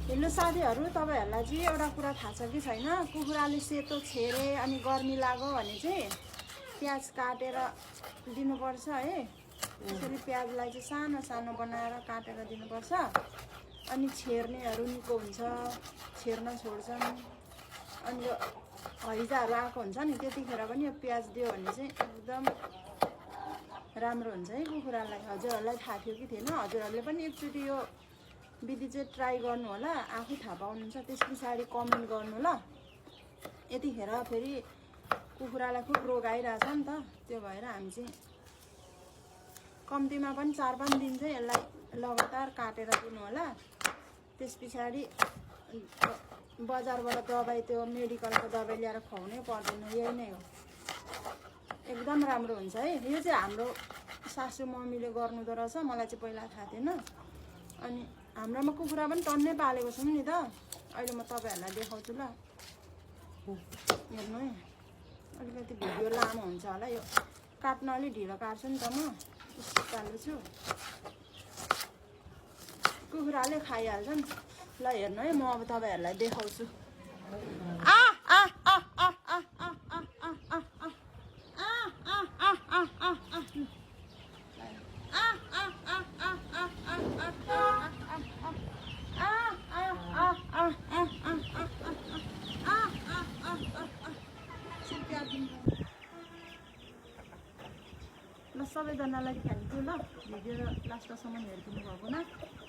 Hello साथीहरू, तपाईहरुलाई चाहिँ एउटा कुरा थाहा छ कि छैन? कुखुराले सेतो छेरे अनि गर्मी लाग्यो भने चाहिँ प्याज काटेर दिनुपर्छ है। त्यसरी प्याजलाई चाहिँ सानो सानो बनाएर काटेर दिनुपर्छ। अनि छेर्नेहरू निको हुन्छ, छेर्न छोड्छन्। अनि यो हैजाहरू आएको हुन्छ नि, त्यतिखेर पनि यो प्याज दियो भने चाहिँ एकदम राम्रो हुन्छ है कुखुरालाई। हजुरहरूलाई थाहा थियो कि थिएन? हजुरहरूले पनि एकचोटि यो विधि चाहिँ ट्राई गर्नु होला, आफै थाहा पाउनुहुन्छ। त्यस पछाडि कमेन्ट गर्नु ल। यतिखेर फेरि कुखुरालाई खुब रोग आइरहेछ नि त, त्यो भएर हामी चाहिँ कम्तीमा पनि 4-5 दिन चाहिँ यसलाई लगातार काटेर दिनु होला। त्यस पछाडि बजारबाट दबाई, त्यो मेडिकलको दबाई ल्याएर खुवाउनै पर्दैन, यही नै हो। एकदम राम्रो हुन्छ है। यो चाहिँ हाम्रो सासू मम्मीले गर्नुहुँदो रहेछ, मलाई चाहिँ पहिला थाहा थिएन। अनि हाम्रोमा कुखुरा पनि टन्नै पालेको छौँ नि त। अहिले म तपाईहरुलाई देखाउँछु ल। हेर्नु है, अलिकति भिडियो लामो हुन्छ होला, यो काट्न अलि ढिलो काट्छु नि त म। चाल्छु, कुखुराले खाइहाल्छन्। ल हेर्नु है, म अब तपाईहरुलाई देखाउँछु। ल सबैजनालाई थ्याङ्क यू ल, भिडियो लास्टसम्म हेरिदिनु भएकोमा।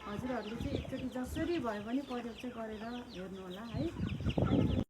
हजुरहरूले चाहिँ एकचोटि जसरी भए पनि प्रयोग चाहिँ गरेर हेर्नु होला है।